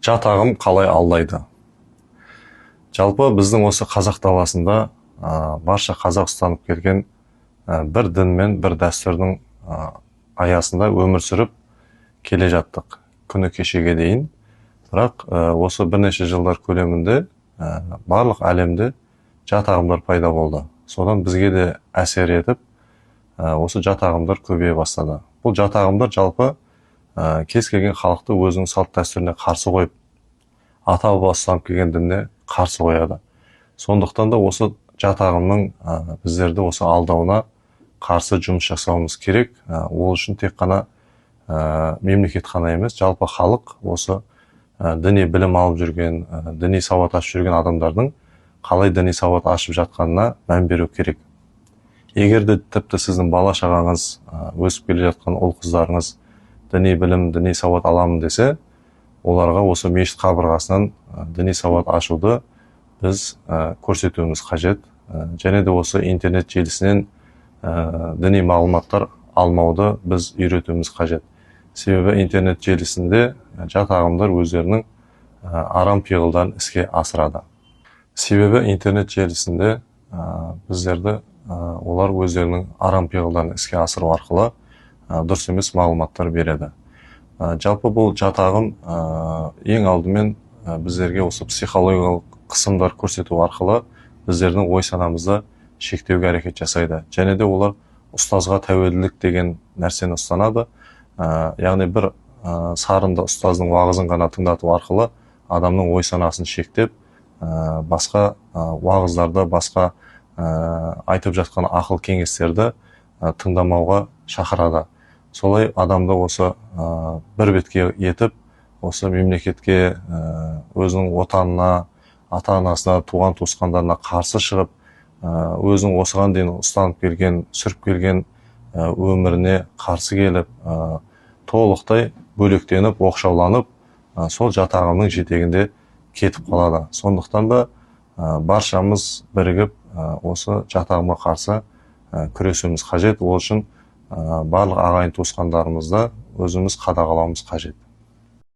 Жат ағым қалай алдайды? Жалпы біздің осы қазақ даласында барша қазақ ұстанып келген бір дін мен бір дәстүрдің аясында өмір сүріп келе жаттық күні кешеге дейін. Бірақ осы бірнеше жылдар көлемінде барлық әлемде жат ағымдар пайда болды. Содан бізге де әсер етіп, осы жат ағымдар көбейе бастады. Бұл жат ағымдар жалпы кез келген халықты өзінің салт дәстүріне қарсы қойып, ата баба ұстанып келген дініне қарсы қояды. Сондықтан да осы жат ағымның біздерді осы алдауына қарсы жұмыс жасауымыз керек. Ол үшін тек қана мемлекет қана емес, жалпы халық осы діни білім алып жүрген, діни сауат ашып жүрген адамдардың қалай діни сауат ашып жатқанына мән беру керек. Егер де тіпті сіздің бала шағаңыз, өсіп келе жатқан ұл қыздарыңыз діни білім, діни сауат аламын десе, оларға осы мешіт қабырғасынан діни сауат ашуды біз көрсетуіміз қажет. Және де осы интернет желісінен діни мағлұматтар алмауды біз үйретуіміз қажет. Себебі интернет желісінде жат ағымдар өздерінің арам пиғылдарын іске асырады. Себебі интернет желісінде біздерді олар өздерінің арам пиғылдарын іске асыру арқылы дұрыс емес мағлұматтар береді. Жалпы бұл жат ағым ең алдымен біздерге осы психологиялық қысымдар көрсету арқылы біздердің ой санамызды шектеуге әрекет жасайды. Және де олар ұстазға тәуелділік деген нәрсені ұстанады. Яғни бір сарынды ұстаздың уағызын ғана тыңдату арқылы адамның ой санасын шектеп, басқа уағыздарды, басқа айтып жатқан ақыл кеңестерді тыңдамауға шақырады. Солай адамды осы бір бетке етіп, осы мемлекетке, өзінің отанына, ата анасына, туған туысқандарына қарсы шығып, өзінің осыған дейін ұстанып келген, сүріп келген өміріне қарсы келіп, толықтай бөлектеніп, оқшауланып, сол жат ағымның жетегінде кетіп қалады. Сондықтан да баршамыз бірігіп, осы жат ағымға қарсы күресуіміз қажет. Ол үшін барлық ағайын туысқандарымызды өзіміз қадағалауымыз қажет.